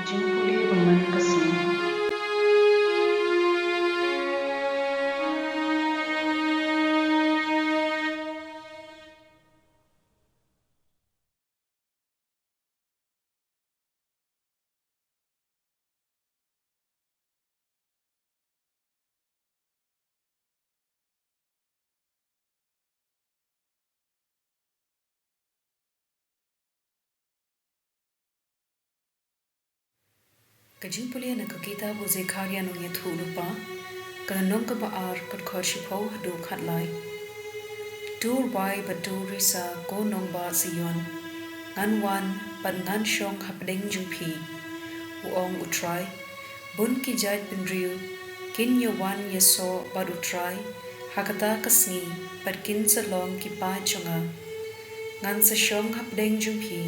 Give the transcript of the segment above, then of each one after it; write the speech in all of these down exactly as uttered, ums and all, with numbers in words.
Jingpule bymman ka sngi. Ka jingpule na ka kitab u Zekhariah nongïathuhlypa, ka lynnong kaba ar, ka dkhot shiphew haduh khatlai. To rwai bad to risa, ko nongbah Zion, ngan wan bad ngan shong hapdeng jong phi, u ong U Trai. Bun ki jaid bynriew kin ïa wan ïa soh bad U Trai ha kata ka sngi, bad kin sa long ki paid jong nga. Ngan sa shong hapdeng jong phi,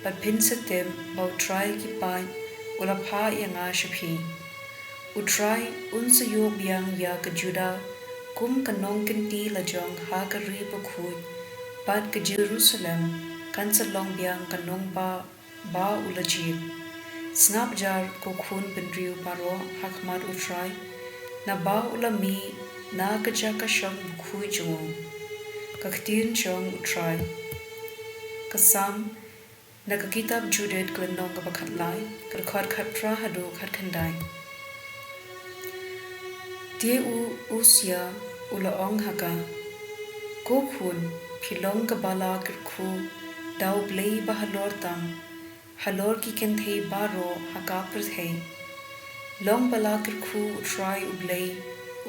bad phin sa tip ba U Trai ki paid u la phah ïa nga sha phi. U Trai un sa ïoh biang ïa ka Judah kum ka nongkynti lajong ha ka ri bakhuid, bad ka Jerusalem kan sa long biang ka nongbah ba u la jied. Sngap jar, ko khun bynriew baroh, ha khmat U Trai, naba u la mih na ka jaka shong bakhuid jong u. Ka ktien jong U Trai. Ka Salm, na ka kitab Judith, ka lynnong kaba khatlai, ka dkhot khatphra haduh khatkhyndai. Te u Usia u la ong ha ka, ko khun, phi long kaba la kyrkhu da U Blei ba halor tam, halor ki kynthei baroh ha ka pyrthei. Long ba la kyrkhu U Trai U Blei,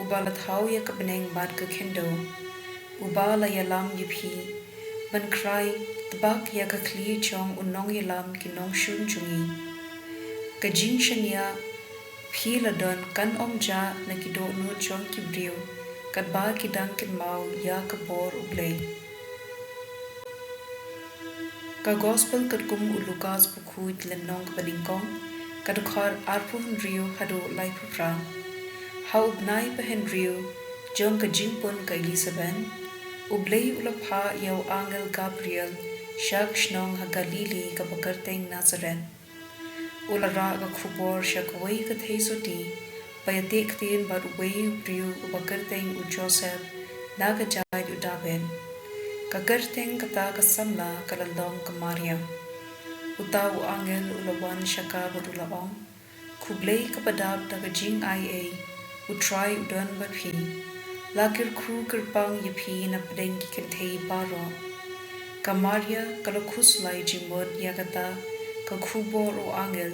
uba la thaw ïa ka bneng bad ka khyndew, uba la ïalam ïa phi ban khrai tbak ïa ka khlieh jong u nongïalam ki nongshun jong ngi. Ka jingshaniah phi la don kan ym jah na ki dohnud jong ki briew, katba ki dang kynmaw ïa ka bor U Blei. Ka Gospel katkum u Lukas bakhuid, lynnong kaba nyngkong, ka dkhot arphew hynriew haduh laiphew phra. Ha u bnai ba hynriew jong ka jingpun ka Elisabeth, U Blei u la phah ïa u angel Gabriel sha ka shnong ha Galili kaba kyrteng Nasareth. U la rah ka khubor sha kawei ka theisotti ba ïateh ktien bad uwei u briew uba kyrteng u Joseph, na ka jaid u Dabid. Ka kyrteng kata ka samla ka la long ka Maria. Uta u angel u la wan sha ka bad u la ong, khublei kaba dap da ka jingaiei, U Trai u don bad phi. La kyrkhu kyrpang ïa phi napdeng ki kynthei baroh. Ka Maria ka la khuslai jingmut ïa kata ka khubor u angel,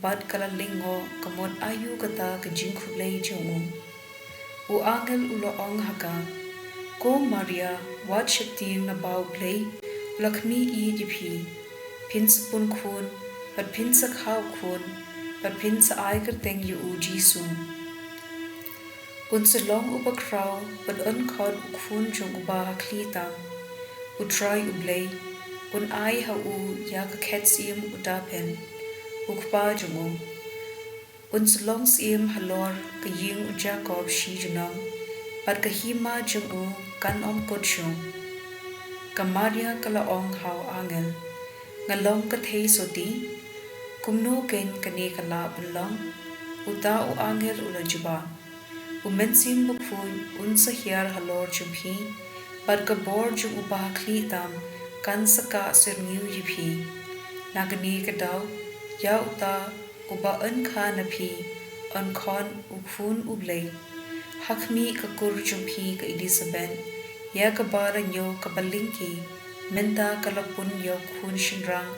bad ka la lyngngoh ka mut aïu kata ka jingkhublei jong u. U angel u la ong ha ka, ko Maria, wat sheptieng, naba U Blei u la khmih ïa phi. Phin sa pun khun, bad phin sa kha u khun, bad phin sa ai kyrteng ïa u Jisu. Un sa long uba khraw, bad un khot u Khun jong Uba Hakhlieh Tam. U Trai U Blei un ai ha u ïa ka khet syiem u Dabid, u kpa jong u. Un sa long syiem halor ka ïing u Jakob shi junom, bad ka hima jong u kan ym kut shuh. Ka Maria ka la ong ha u angel, nga long ka theisotti, kumno keiñ kane ka lah ban long? Uta u angel u la jubab, U Mynsiem Bakhuid un sa hiar halor jong phi, bad ka bor jong Uba Hakhlieh Tam kan sa kah syrngiew ïa phi. Na kane ka daw, ïa uta uba yn kha na phi yn khot u Khun U Blei. Ha khmih ka kur jong phi ka Elisabeth, ïa kaba la ñiew kaba lyngkhi, mynta ka la pun ïa u khun shynrang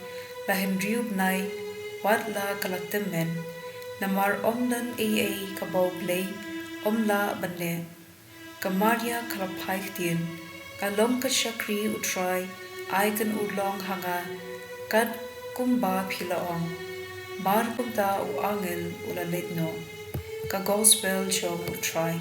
la hynriew bnai, wat la ka la tymmen, namar ym don ei ei kaba U Blei ym lah ban leh. Ka Maria ka la phai ktien, nga long ka shakri U Trai, ai kan urlong ha nga kat kumba phi la ong. Mar kumta u angel u la leit noh. Ka Gospel jong U Trai.